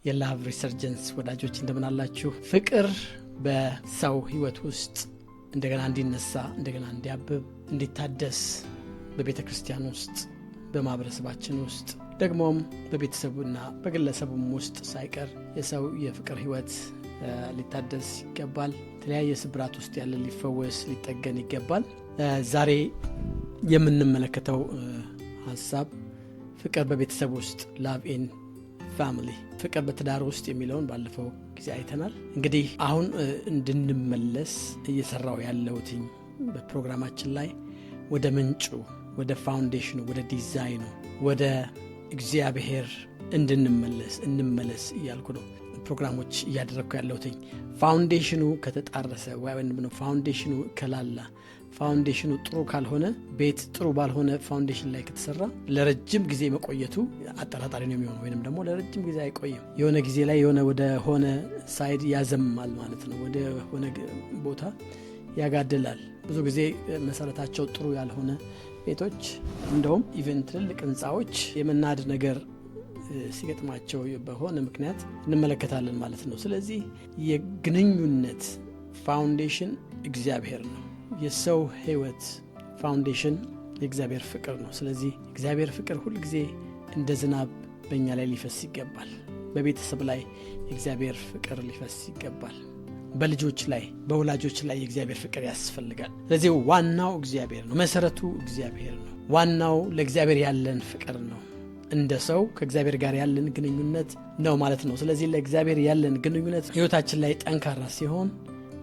የ Love Resurgence ወዳጆች እንደምን አላችሁ? ፍቅር በሰው ህይወት ውስጥ እንደገና እንዲነሳ፣ እንደገና እንዲያብብ፣ እንዲታደስ በቤተ ክርስቲያን ውስጥ፣ በማህበረሰባችን ውስጥ፣ ደግሞም በቤተሰቡና በግለሰቡም ውስጥ ሳይቀር የሰው የፍቅር ህይወት ሊታደስ ይገባል። የተለያየ ስብራት ውስጥ ያለ ሊፈወስ፣ ሊጠገን ይገባል። ዛሬ የምንመለከተው ሀሳብ ፍቅር በቤተሰብ ውስጥ፣ love in family፣ ፍቅር በትዳር ውስጥ የሚለውን ባለፈው ጊዜ አይተናል። እንግዲህ አሁን እንድንመለስ እየሰራው ያለሁትኝ በፕሮግራማችን ላይ ወደ ምንጩ፣ ወደ foundation ኑ፣ ወደ ዲዛይኑ፣ ወደ እግዚአብሔር እንድንመለስ፣ እንመለስ እያልኩ ነው ፕሮግራሞች እያደረግኩ ያለሁትኝ። Foundation ኑ ከተጣረሰ ወይም foundation ኑ ከላላ፣ foundation ኑ ጥሩ ካልሆነ፣ ቤት ጥሩ ባልሆነ foundation ላይ ከተሰራ ለረጅም ጊዜ መቆየቱ አጠራጣሪ ነው የሚሆነው፣ ወይንም ደግሞ ለረጅም ጊዜ አይቆይም። የሆነ ጊዜ ላይ የሆነ ወደ ሆነ side ያዘማል ማለት ነው፣ ወደ ሆነ ቦታ ያጋድላል። ብዙ ጊዜ መሰረታቸው ጥሩ ያልሆነ ቤቶች፣ እንደውም even ትልልቅ ህንፃዎች የመናድ ነገር ሲገጥማቸው በሆነ ምክንያት እንመለከታለን ማለት ነው። ስለዚህ የግንኙነት foundation እግዚአብሔር ነው። የሰው ህይወት foundation የእግዚአብሔር ፍቅር ነው። ስለዚህ እግዚአብሔር ፍቅር ሁልጊዜ እንደ ዝናብ በእኛ ላይ ሊፈስ ይገባል። በቤተሰብ ላይ የእግዚአብሔር ፍቅር ሊፈስ ይገባል። በልጆች ላይ፣ በወላጆች ላይ የእግዚአብሔር ፍቅር ያስፈልጋል። ስለዚህ ዋናው እግዚአብሔር ነው። መሰረቱ እግዚአብሔር ነው። ዋናው ለእግዚአብሔር ያለን ፍቅር ነው። እንደ ሰው ከእግዚአብሔር ጋር ያለን ግንኙነት ነው ማለት ነው። ስለዚህ ለእግዚአብሔር ያለን ግንኙነት ህይወታችን ላይ ጠንካራ ሲሆን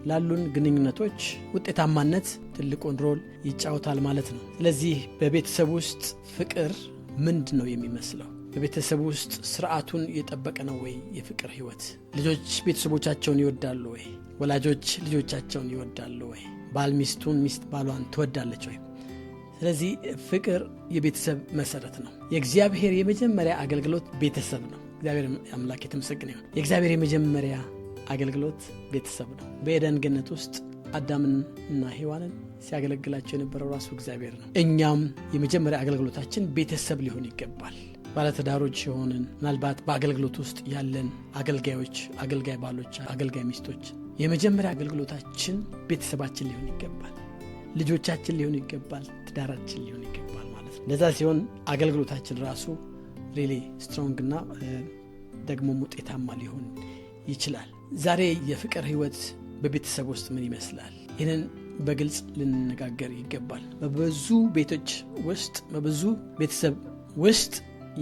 ላሉን ግንኙነቶች ውጤታማነት ትልቁን role ይጫወታል ማለት ነው። ስለዚህ በቤተሰብ ውስጥ ፍቅር ምንድን ነው የሚመስለው? በቤተሰብ ውስጥ ስርዓቱን የጠበቀ ነው ወይ የፍቅር ህይወት? ልጆች ቤተሰቦቻቸውን ይወዳሉ ወይ? ወላጆች ልጆቻቸውን ይወዳሉ ወይ? ባል ሚስቱን፣ ሚስት ባሏን ትወዳለች ወይ? ስለዚህ ፍቅር የቤተሰብ መሰረት ነው። የእግዚአብሔር የመጀመሪያ አገልግሎት ቤተሰብ ነው። እግዚአብሔር አምላክ የተመሰገነ ይሁን። የእግዚአብሔር የመጀመሪያ አገልግሎት ቤተሰብ ነው። በኤደን ገነት ውስጥ አዳምንና ሔዋንን ሲያገለግላቸው የነበረው ራሱ እግዚአብሔር ነው። እኛም የመጀመሪያ አገልግሎታችን ቤተሰብ ሊሆን ይገባል። ባለትዳሮች የሆንን፣ ምናልባት በአገልግሎት ውስጥ ያለን አገልጋዮች፣ አገልጋይ ባሎች፣ አገልጋይ ሚስቶች፣ የመጀመሪያ አገልግሎታችን ቤተሰባችን ሊሆን ይገባል። ልጆቻችን ሊሆን ይገባል። ትዳራችን ሊሆን ይገባል ማለት ነው። እንደዛ ሲሆን አገልግሎታችን ራሱ really strong እና ደግሞ ውጤታማ ሊሆን ይችላል። ዛሬ የፍቅር ህይወት በቤተሰብ ውስጥ ምን ይመስላል? ይህንን በግልጽ ልንነጋገር ይገባል። በብዙ ቤቶች ውስጥ፣ በብዙ ቤተሰብ ውስጥ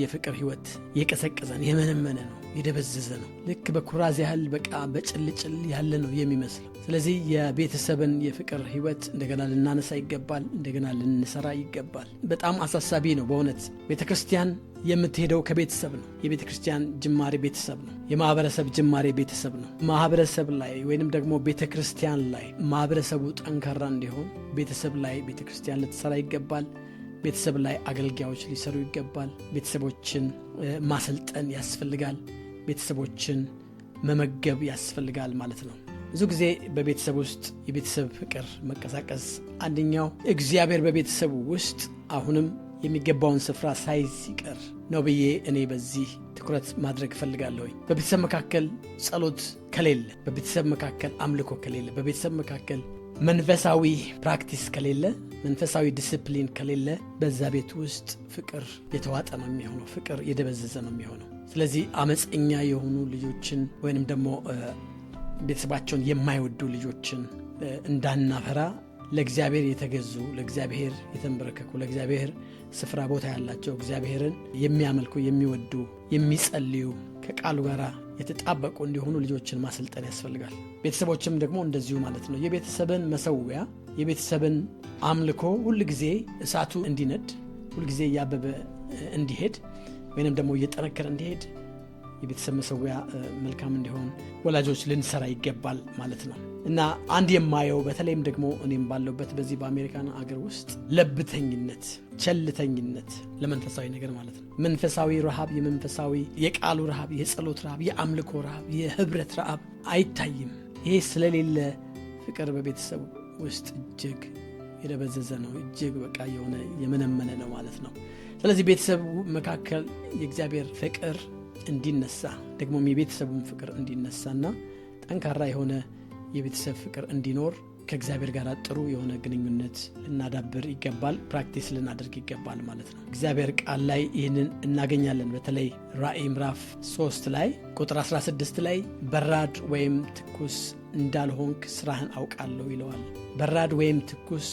የፍቅር ህይወት የቀዘቀዘ ነው፣ የመነመነ ነው፣ የደበዘዘ ነው። ልክ በኩራዝ ያህል በቃ በጭልጭል ያለ ነው የሚመስለው። ስለዚህ የቤተሰብን የፍቅር ህይወት እንደገና ልናነሳ ይገባል፣ እንደገና ልንሰራ ይገባል። በጣም አሳሳቢ ነው በእውነት። ቤተ ክርስቲያን የምትሄደው ከቤተሰብ ነው። የቤተ ክርስቲያን ጅማሬ ቤተሰብ ነው። የማህበረሰብ ጅማሬ ቤተሰብ ነው። ማህበረሰብ ላይ ወይንም ደግሞ ቤተ ክርስቲያን ላይ ማህበረሰቡ ጠንካራ እንዲሆን ቤተሰብ ላይ ቤተ ክርስቲያን ልትሰራ ይገባል። ቤተሰብ ላይ አገልጋዮች ሊሰሩ ይገባል። ቤተሰቦችን ማሰልጠን ያስፈልጋል። ቤተሰቦችን መመገብ ያስፈልጋል ማለት ነው። ብዙ ጊዜ በቤተሰብ ውስጥ የቤተሰብ ፍቅር መቀዛቀዝ አንደኛው እግዚአብሔር በቤተሰቡ ውስጥ አሁንም የሚገባውን ስፍራ ሳይዝ ሲቀር ነው ብዬ እኔ በዚህ ትኩረት ማድረግ እፈልጋለሁኝ። በቤተሰብ መካከል ጸሎት ከሌለ፣ በቤተሰብ መካከል አምልኮ ከሌለ፣ በቤተሰብ መካከል መንፈሳዊ practice ከሌለ፣ መንፈሳዊ ዲስፕሊን ከሌለ በዛ ቤት ውስጥ ፍቅር የተዋጠ ነው የሚሆነው። ፍቅር የደበዘዘ ነው የሚሆነው። ስለዚህ አመፀኛ የሆኑ ልጆችን ወይንም ደግሞ ቤተሰባቸውን የማይወዱ ልጆችን እንዳናፈራ ለእግዚአብሔር የተገዙ፣ ለእግዚአብሔር የተንበረከኩ፣ ለእግዚአብሔር ስፍራ ቦታ ያላቸው፣ እግዚአብሔርን የሚያመልኩ፣ የሚወዱ፣ የሚጸልዩ፣ ከቃሉ ጋር የተጣበቁ እንዲሆኑ ልጆችን ማሰልጠን ያስፈልጋል። ቤተሰቦችም ደግሞ እንደዚሁ ማለት ነው። የቤተሰብን መሰዊያ፣ የቤተሰብን አምልኮ ሁል ጊዜ እሳቱ እንዲነድ፣ ሁልጊዜ እያበበ እንዲሄድ ወይንም ደግሞ እየጠነከረ እንዲሄድ፣ የቤተሰብ መሰዊያ መልካም እንዲሆን ወላጆች ልንሰራ ይገባል ማለት ነው። እና አንድ የማየው በተለይም ደግሞ እኔም ባለሁበት በዚህ በአሜሪካን አገር ውስጥ ለብተኝነት፣ ቸልተኝነት ለመንፈሳዊ ነገር ማለት ነው። መንፈሳዊ ረሃብ፣ የመንፈሳዊ የቃሉ ረሃብ፣ የጸሎት ረሃብ፣ የአምልኮ ረሃብ፣ የህብረት ረሃብ አይታይም። ይሄ ስለሌለ ፍቅር በቤተሰብ ውስጥ እጅግ የደበዘዘ ነው። እጅግ በቃ የሆነ የመነመነ ነው ማለት ነው። ስለዚህ ቤተሰብ መካከል የእግዚአብሔር ፍቅር እንዲነሳ፣ ደግሞም የቤተሰቡን ፍቅር እንዲነሳና ጠንካራ የሆነ የቤተሰብ ፍቅር እንዲኖር ከእግዚአብሔር ጋር ጥሩ የሆነ ግንኙነት ልናዳብር ይገባል፣ practice ልናደርግ ይገባል ማለት ነው። እግዚአብሔር ቃል ላይ ይህንን እናገኛለን። በተለይ ራእይ ምዕራፍ 3 ላይ ቁጥር 16 ላይ "በራድ ወይም ትኩስ እንዳልሆንክ ስራህን አውቃለሁ" ይለዋል። "በራድ ወይም ትኩስ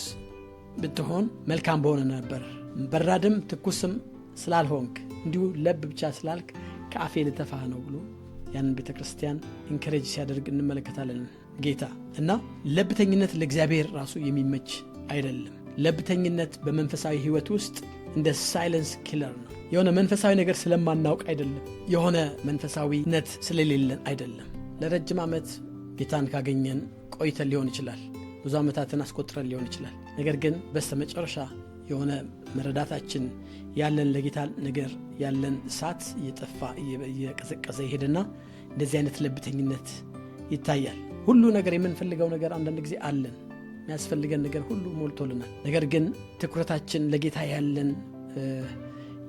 ብትሆን መልካም በሆነ ነበር። በራድም ትኩስም ስላልሆንክ፣ እንዲሁ ለብ ብቻ ስላልክ ከአፌ ልተፋህ ነው" ብሎ ያንን ቤተ ክርስቲያን encourage ሲያደርግ እንመለከታለን ጌታ። እና ለብተኝነት ለእግዚአብሔር ራሱ የሚመች አይደለም። ለብተኝነት በመንፈሳዊ ሕይወት ውስጥ እንደ silence killer ነው። የሆነ መንፈሳዊ ነገር ስለማናውቅ አይደለም። የሆነ መንፈሳዊነት ስለሌለን አይደለም። ለረጅም ዓመት ጌታን ካገኘን ቆይተን ሊሆን ይችላል። ብዙ ዓመታትን አስቆጥረን ሊሆን ይችላል። ነገር ግን በስተ መጨረሻ የሆነ መረዳታችን፣ ያለን ለጌታ ነገር ያለን እሳት እየጠፋ፣ እየቀዘቀዘ ይሄድና እንደዚህ አይነት ለብተኝነት ይታያል። ሁሉ ነገር፣ የምንፈልገው ነገር አንዳንድ ጊዜ አለን። የሚያስፈልገን ነገር ሁሉ ሞልቶልናል። ነገር ግን ትኩረታችን፣ ለጌታ ያለን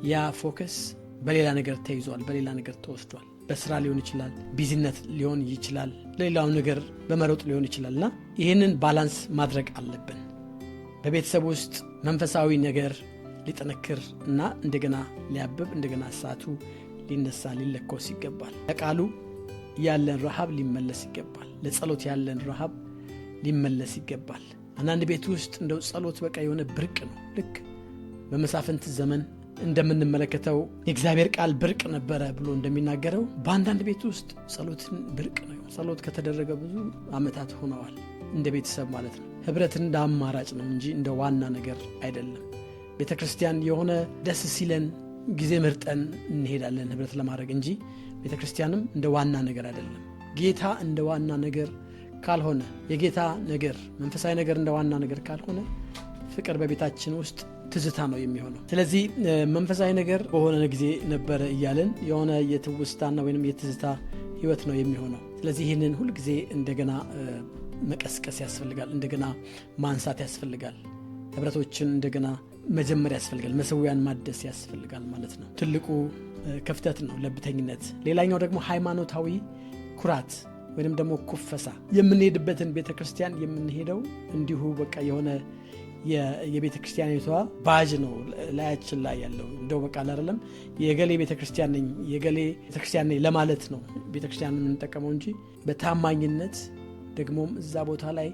ያ focus በሌላ ነገር ተይዟል፣ በሌላ ነገር ተወስዷል። በስራ ሊሆን ይችላል፣ busy ነት ሊሆን ይችላል፣ ለሌላው ነገር በመሮጥ ሊሆን ይችላል እና ይህንን balance ማድረግ አለብን። በቤተሰብ ውስጥ መንፈሳዊ ነገር ሊጠነክር እና እንደገና ሊያብብ፣ እንደገና እሳቱ ሊነሳ፣ ሊለኮስ ይገባል። ለቃሉ ያለን ረሃብ ሊመለስ ይገባል። ለጸሎት ያለን ረሃብ ሊመለስ ይገባል። አንዳንድ ቤት ውስጥ እንደው ጸሎት በቃ የሆነ ብርቅ ነው። ልክ በመሳፍንት ዘመን እንደምንመለከተው የእግዚአብሔር ቃል ብርቅ ነበረ ብሎ እንደሚናገረው በአንዳንድ ቤት ውስጥ ጸሎትን ብርቅ ነው። ጸሎት ከተደረገ ብዙ ዓመታት ሆነዋል። እንደ ቤተሰብ ማለት ነው። ህብረት እንደ አማራጭ ነው እንጂ እንደ ዋና ነገር አይደለም። ቤተ ክርስቲያን የሆነ ደስ ሲለን ጊዜ መርጠን እንሄዳለን ህብረት ለማድረግ እንጂ ቤተ ክርስቲያንም እንደ ዋና ነገር አይደለም። ጌታ እንደ ዋና ነገር ካልሆነ፣ የጌታ ነገር፣ መንፈሳዊ ነገር እንደ ዋና ነገር ካልሆነ ፍቅር በቤታችን ውስጥ ትዝታ ነው የሚሆነው። ስለዚህ መንፈሳዊ ነገር በሆነ ጊዜ ነበረ እያልን የሆነ የትውስታና ወይም የትዝታ ህይወት ነው የሚሆነው። ስለዚህ ይህንን ሁልጊዜ እንደገና መቀስቀስ ያስፈልጋል። እንደገና ማንሳት ያስፈልጋል። ህብረቶችን እንደገና መጀመር ያስፈልጋል። መሰዊያን ማደስ ያስፈልጋል ማለት ነው። ትልቁ ክፍተት ነው ለብተኝነት። ሌላኛው ደግሞ ሃይማኖታዊ ኩራት ወይንም ደግሞ ኩፈሳ። የምንሄድበትን ቤተ ክርስቲያን የምንሄደው እንዲሁ በቃ የሆነ የቤተ ክርስቲያኒቷ ባጅ ነው ላያችን ላይ ያለው። እንደው በቃ አይደለም፣ የገሌ ቤተ ክርስቲያን ነኝ፣ የገሌ ቤተ ክርስቲያን ነኝ ለማለት ነው ቤተ ክርስቲያን የምንጠቀመው እንጂ በታማኝነት ደግሞም እዛ ቦታ ላይ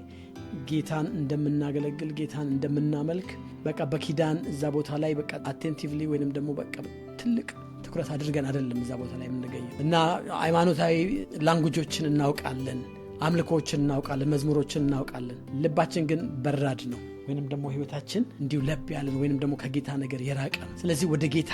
ጌታን እንደምናገለግል፣ ጌታን እንደምናመልክ፣ በቃ በኪዳን እዛ ቦታ ላይ በቃ attentively ወይንም ደግሞ በቃ ትልቅ ትኩረት አድርገን አይደለም እዛ ቦታ ላይ የምንገኘው። እና ሃይማኖታዊ language ኦችን እናውቃለን፣ አምልኮዎችን እናውቃለን፣ መዝሙሮችን እናውቃለን። ልባችን ግን በራድ ነው ወይንም ደግሞ ህይወታችን እንዲሁ ለብ ያለን ወይንም ደግሞ ከጌታ ነገር የራቀ ነው። ስለዚህ ወደ ጌታ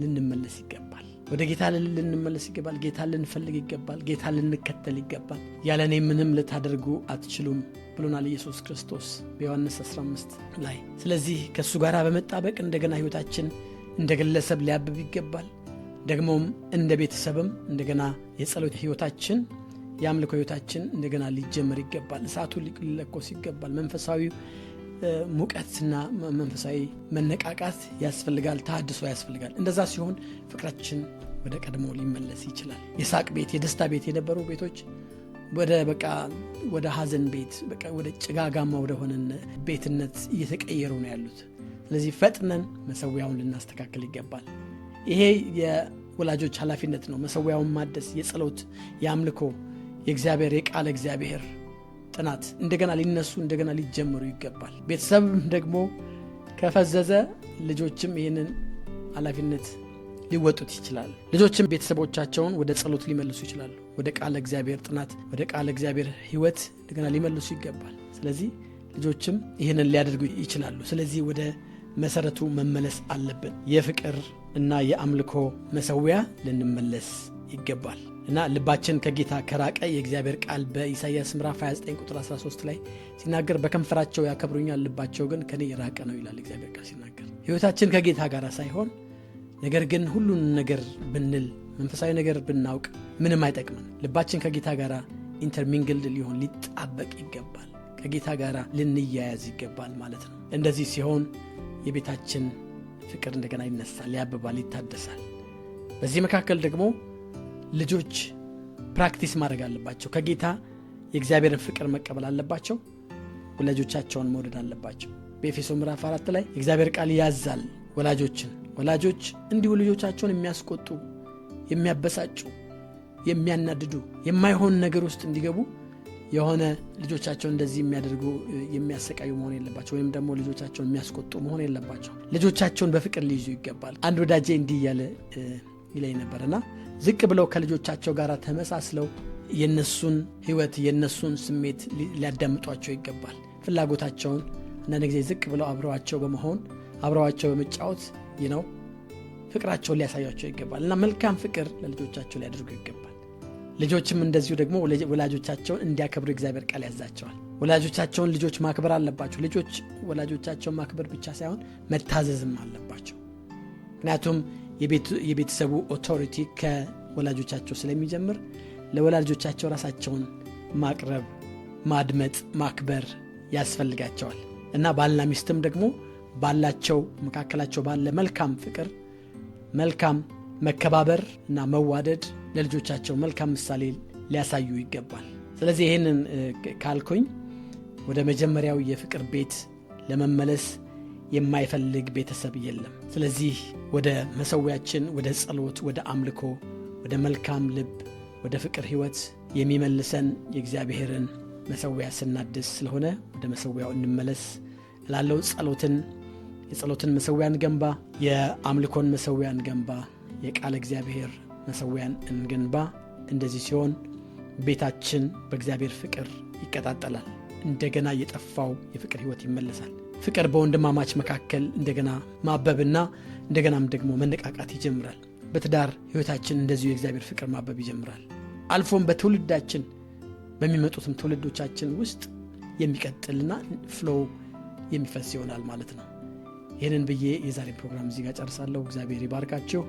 ልንመለስ ይገባል። ወደ ጌታ ልንመለስ ይገባል። ጌታ ልንፈልግ ይገባል። ጌታ ልንከተል ይገባል። "ያለ እኔ ምንም ልታደርጉ አትችሉም" ብሎናል ኢየሱስ ክርስቶስ በዮሐንስ 15 ላይ። ስለዚህ ከእሱ ጋር በመጣበቅ እንደገና ህይወታችን እንደ ግለሰብ ሊያብብ ይገባል። ደግሞም እንደ ቤተሰብም እንደገና የጸሎት ህይወታችን፣ የአምልኮ ህይወታችን እንደገና ሊጀመር ይገባል። እሳቱ ሊለኮስ ይገባል። መንፈሳዊ ሙቀትና መንፈሳዊ መነቃቃት ያስፈልጋል። ተሃድሶ ያስፈልጋል። እንደዛ ሲሆን ፍቅራችን ወደ ቀድሞ ሊመለስ ይችላል። የሳቅ ቤት፣ የደስታ ቤት የነበሩ ቤቶች ወደ በቃ ወደ ሀዘን ቤት፣ በቃ ወደ ጭጋጋማ ወደሆነ ቤትነት እየተቀየሩ ነው ያሉት። ስለዚህ ፈጥነን መሰዊያውን ልናስተካክል ይገባል። ይሄ የወላጆች ኃላፊነት ነው። መሰዊያውን ማደስ፣ የጸሎት፣ የአምልኮ፣ የእግዚአብሔር፣ የቃለ እግዚአብሔር ጥናት እንደገና ሊነሱ፣ እንደገና ሊጀመሩ ይገባል። ቤተሰብ ደግሞ ከፈዘዘ ልጆችም ይህንን ኃላፊነት ሊወጡት ይችላሉ። ልጆችም ቤተሰቦቻቸውን ወደ ጸሎት ሊመልሱ ይችላሉ። ወደ ቃለ እግዚአብሔር ጥናት፣ ወደ ቃለ እግዚአብሔር ሕይወት እንደገና ሊመልሱ ይገባል። ስለዚህ ልጆችም ይህንን ሊያደርጉ ይችላሉ። ስለዚህ ወደ መሰረቱ መመለስ አለብን። የፍቅር እና የአምልኮ መሰዊያ ልንመለስ ይገባል። እና ልባችን ከጌታ ከራቀ የእግዚአብሔር ቃል በኢሳይያስ ምዕራፍ 29 ቁጥር 13 ላይ ሲናገር "በከንፈራቸው ያከብሩኛል፣ ልባቸው ግን ከኔ የራቀ ነው" ይላል እግዚአብሔር ቃል ሲናገር። ሕይወታችን ከጌታ ጋር ሳይሆን ነገር ግን ሁሉን ነገር ብንል፣ መንፈሳዊ ነገር ብናውቅ ምንም አይጠቅምም። ልባችን ከጌታ ጋር intermingled ሊሆን፣ ሊጣበቅ ይገባል። ከጌታ ጋር ልንያያዝ ይገባል ማለት ነው። እንደዚህ ሲሆን የቤታችን ፍቅር እንደገና ይነሳል፣ ያብባል፣ ይታደሳል። በዚህ መካከል ደግሞ ልጆች practice ማድረግ አለባቸው። ከጌታ የእግዚአብሔርን ፍቅር መቀበል አለባቸው። ወላጆቻቸውን መውደድ አለባቸው። በኤፌሶ ምዕራፍ 4 ላይ የእግዚአብሔር ቃል ያዛል ወላጆችን። ወላጆች እንዲሁ ልጆቻቸውን የሚያስቆጡ፣ የሚያበሳጩ፣ የሚያናድዱ፣ የማይሆን ነገር ውስጥ እንዲገቡ የሆነ ልጆቻቸውን እንደዚህ የሚያደርጉ፣ የሚያሰቃዩ መሆን የለባቸው፣ ወይም ደግሞ ልጆቻቸውን የሚያስቆጡ መሆን የለባቸው። ልጆቻቸውን በፍቅር ሊይዙ ይገባል። አንድ ወዳጄ እንዲህ እያለ ይለኝ ነበር እና ዝቅ ብለው ከልጆቻቸው ጋር ተመሳስለው የነሱን ህይወት፣ የነሱን ስሜት ሊያዳምጧቸው ይገባል። ፍላጎታቸውን አንዳንድ ጊዜ ዝቅ ብለው አብረዋቸው በመሆን፣ አብረዋቸው በመጫወት ፍቅራቸውን ሊያሳያቸው ይገባል እና መልካም ፍቅር ለልጆቻቸው ሊያደርጉ ይገባል። ልጆችም እንደዚሁ ደግሞ ወላጆቻቸውን እንዲያከብሩ እግዚአብሔር ቃል ያዛቸዋል። ወላጆቻቸውን ልጆች ማክበር አለባቸው። ልጆች ወላጆቻቸውን ማክበር ብቻ ሳይሆን መታዘዝም አለባቸው። ምክንያቱም የቤተሰቡ authority ከወላጆቻቸው ስለሚጀምር ለወላጆቻቸው ራሳቸውን ማቅረብ፣ ማድመጥ፣ ማክበር ያስፈልጋቸዋል። እና ባልና ሚስትም ደግሞ ባላቸው መካከላቸው ባለ መልካም ፍቅር፣ መልካም መከባበር እና መዋደድ ለልጆቻቸው መልካም ምሳሌ ሊያሳዩ ይገባል። ስለዚህ ይህንን ካልኩኝ ወደ መጀመሪያው የፍቅር ቤት ለመመለስ የማይፈልግ ቤተሰብ የለም። ስለዚህ ወደ መሰዊያችን፣ ወደ ጸሎት፣ ወደ አምልኮ፣ ወደ መልካም ልብ፣ ወደ ፍቅር ህይወት የሚመልሰን የእግዚአብሔርን መሰዊያ ስናድስ ስለሆነ ወደ መሰዊያው እንመለስ እላለሁ። የጸሎትን መሰዊያ እንገንባ፣ የአምልኮን መሰዊያ እንገንባ፣ የቃለ እግዚአብሔር መሰዊያን እንገንባ። እንደዚህ ሲሆን ቤታችን በእግዚአብሔር ፍቅር ይቀጣጠላል። እንደገና የጠፋው የፍቅር ህይወት ይመለሳል። ፍቅር በወንድማማች መካከል እንደገና ማበብና እንደገናም ደግሞ መነቃቃት ይጀምራል። በትዳር ህይወታችን እንደዚሁ የእግዚአብሔር ፍቅር ማበብ ይጀምራል። አልፎም በትውልዳችን፣ በሚመጡትም ትውልዶቻችን ውስጥ የሚቀጥልና flow የሚፈስ ይሆናል ማለት ነው። ይህንን ብዬ የዛሬ ፕሮግራም እዚህ ጋር ጨርሳለሁ። እግዚአብሔር ይባርካችሁ።